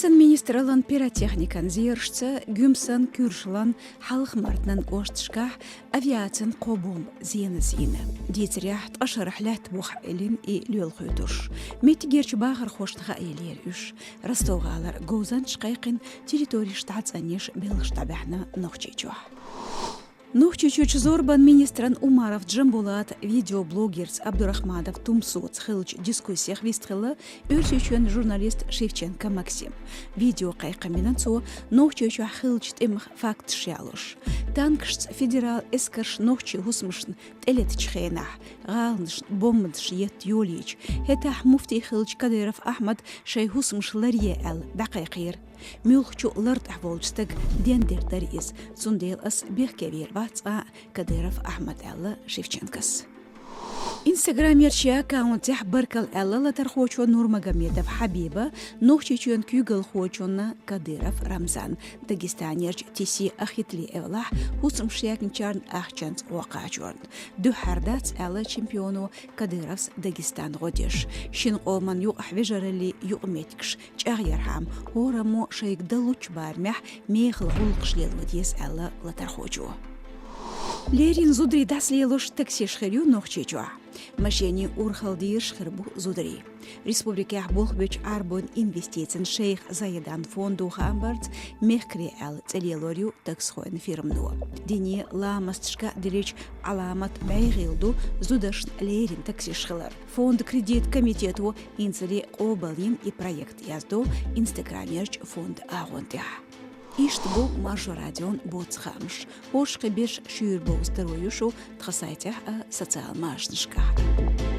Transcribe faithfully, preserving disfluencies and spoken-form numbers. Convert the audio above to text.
Сан министраллан пиротехникан зерашца Гуьмсан, Куьршалан, Хьалха-Мартанан кӀошташкахь авиацин кхо бомба зеназ йина. Дийцарехь, ткъа шарахь лаьтта бухахь Ӏиллина и лоьлхуьйтуш. Меттигерчу бахархошна хаийлера уьш. Ростов-гӀалара говзанчаша кхайкхина, территореш дӀацӀанъеш белхаш дӀабаьхьна Нохчийчохь. Нохчийчуьрчу зорбан министран Умаров Джамбулата видеоблогерца Абдурахманов Тумсоца хиллачу дискуссех вистхилла Оьрсийчоьнан журналист Шевченко Максим. Видео кхайкхам бина цо Нохчийчохь хиллачу тӀеман факташ ялош. Танкашца федерал эскарш нохчийн хӀусамашна тӀелетачу хенахь, гӀаланашна бомбанаш етта йолийча, хӀетахь муфти хиллачу Кадыров Ахьмада шайн хӀусамаш ларъе аьлла дӀакхайкхийра. Муьлххачу лартӀехь волчу стага дендер дара иза, цундела ас бехке вийр вац цкъа а, Кадыров Ахьмад, аьлла Шевченкос. Инстаграмерчу аккаунтехь баркалла аьлла латархочо Нурмагомедов Хьабиба Нохчийчоьнан куьйгалхочунна Кадыров Рамзанна, Дагестанерчу Тиси Ахитли эвлахь, хӀусамаш яьккхинчарна ахчанца воккхачарна. Дуьххьара дац, аьлла чемпионо, Кадыровс Дагестан гӀо деш. Шина къоман юкъахь вежараллин юкъаметтигаш чӀагӀъярхьама, хӀораммо шайга дан луччу барамехь мехала гӀуллакхаш лело деза, аьлла латархочо. Леррина зударий дӀасалелош таксиш хир ю Нохчийчохь. Машенийн урхалла дийраш хир бу зударий. Республикехь болх бечу Ӏарбойн инвестицийн шайх Заедан фондо хаам барца «Мехкарий» аьлла цӀе лелор ю таксхойн фирмано. Дине ламасташка а диллича, Ӏаламат бӀе гӀийла ду зударшна леррина таксиш хилар. Фондан кредит комитето хӀинцале къобалйина и проект, яздо Инстаграмерчу фондан агӀон тӀехь. Иштта бу Маршо радион боцу хаамаш. ХӀорш кхин берш шуьйра бовза таро ю шу тхан сайтехь а, социал машанашкахь а.